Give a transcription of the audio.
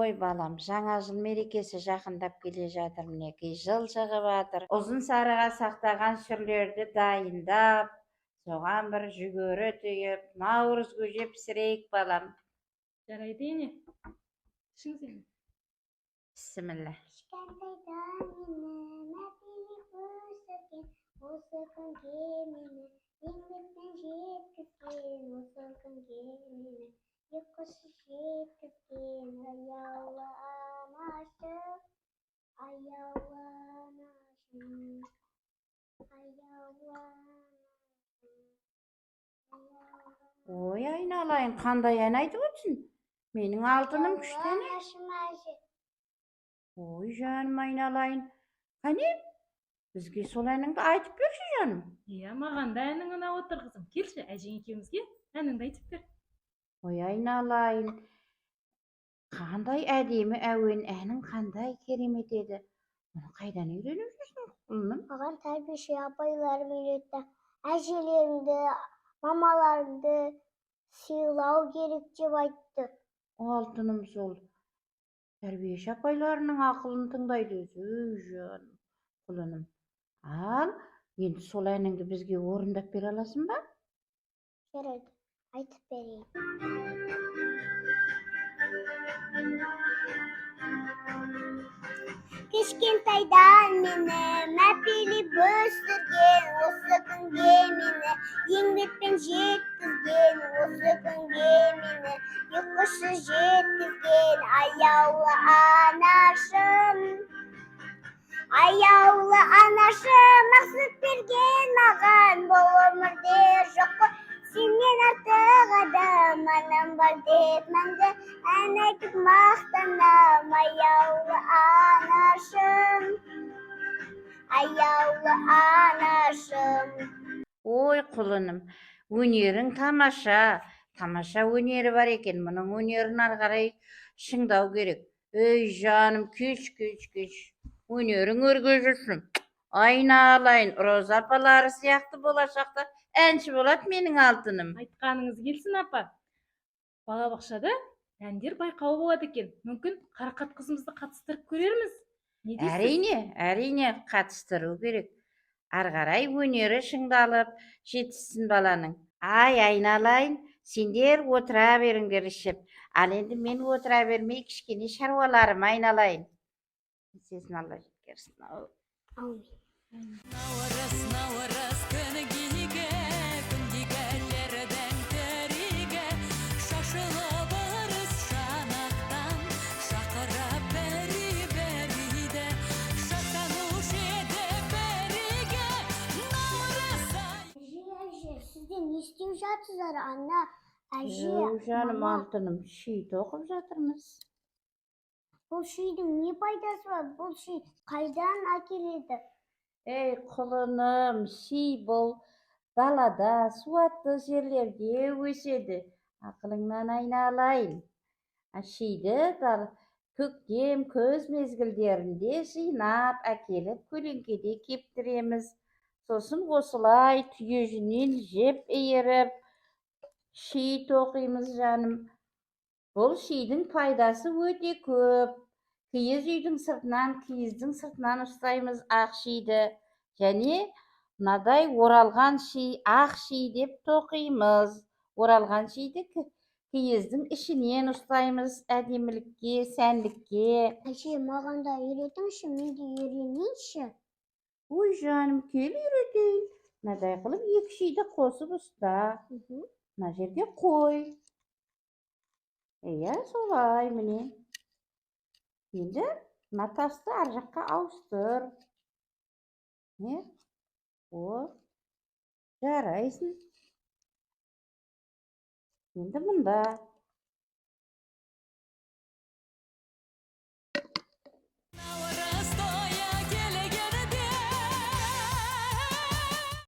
Ой, балам, жаңа жыл мерекесі жақындап келе жатыр, мінекей, жыл шығып жатыр. Ұзын сарыға сақтаған сүрлерді дайындап, соған бір жүгері түйіп, наурыз көже пісірейік, балам. Жарайды, ене. Ішіңіз, ене. Бісміллә. Кішкентайдан мені мәпелеп өсірген, осы күнге мені еңбекпен жеткізген, осы күнге мені ұйқысыз жеткізген аяулы анашым, аяулы анашым, аяулы анашым, аяулы. Ой, айналайын, қандай ән айтып отырсың? Менің алтыным күшті ән. Анашым, әже. Ой, жаным, айналайын. Қане, бізге сол әніңді айтып берші, жаным. Иә, маған да әнің ұнап отыр, қызым. Келші, әжең екеумізге әніңді айтып бер. Ой, айналайын. Қандай әдемі әуен, әнің қандай керемет еді. Мұны қайдан үйреніп жүрсің, құлыным? Маған тәрбиеші апайларым үйретті. Әжелеріңді, мамаларыңды сыйлау керек деп айтты. Алтыным сол. Тәрбиеші апайларының ақылын тыңдайды өзі. Өй, жаным, құлыным. Ал, енді сол әніңді бізге орындап бере аласың ба? Жарайды, айтып берейін. Кішкентайдан мені мәпелеп өсірген, осы күнге мені еңбекпен жеткізген, осы күнге мені ұйқысыз жеткізген аяулы анашым, аяулы анашым, ақ сүт берген маған. Бұл өмірде жоқ қой сенен артық адам, анам бар деп мәңгі ән айтып мақтанам. Аяулы анашым, аяулы анашым. Ой, құлыным, өнерің тамаша, тамаша өнері бар екен. Мұның өнерін ары қарай шыңдау керек. Ей, жаным, кеш, кеш, кеш. Өнерің өрге жүрсін. Айналайын, Роза апалары сияқты болашақта әнші болады менің алтыным. Айтқаныңыз келсін, апа. Балабақшада әндер байқауы болады екен. Мүмкін, Қарақат қызымызды қатыстырып көрерміз. Не дейсіз? Әрине, әрине, қатыстыру керек. Ары қарай өнері шыңдалып, жетіссін баланың. Ай, айналайын, сендер отыра беріңдер ішіп. Ал енді мен отыра бермей, кішкене шаруаларым айналайын. Сесін Алла жеткерсін. Ау. Әумин. Наурыз, наурыз күнгейге, күнгейгілердің тірегі, шашылып ырыс шанақтан, шақырып бірі бірді, шаттанушы еді бірге. Наурыз ай. Әже, әже, сіздер не істеп жатсыздар, ана, әже? Өу, жаным, мама. Алтыным, ши тоқып жатырмыз. Бұл шидің не пайдасы бар? Бұл ши қайдан әкеледі? Ей, құлыным, ши бұл далада, суатты жерлерде өседі. Ақылыңнан айналайын. А шиді көктем, күз мезгілдерінде жинап әкеліп көлеңкеде кептіреміз. Сосын осылай түйе жүнінен жіп иіріп, ши тоқимыз, жаным. Бұл шидің пайдасы өте көп. Киіз үйдің сыртынан, киіздің сыртынан ұстаймыз ақ шиді. Және мынадай оралған ши, ақ ши деп тоқимыз. Оралған шиді киіздің ішінен ұстаймыз әдемілікке, сәндікке. Әже, маған да үйретіңізші, мен де үйренейінші. Ой, жаным, кел, үйретейін. Мынадай қылып екі шиді қосып ұста. Мына жерге қой. Иә, солай, міне. Енді мына тасты ар жаққа ауыстыр. Не? О, жарайсың. Енді мында. Наурыз.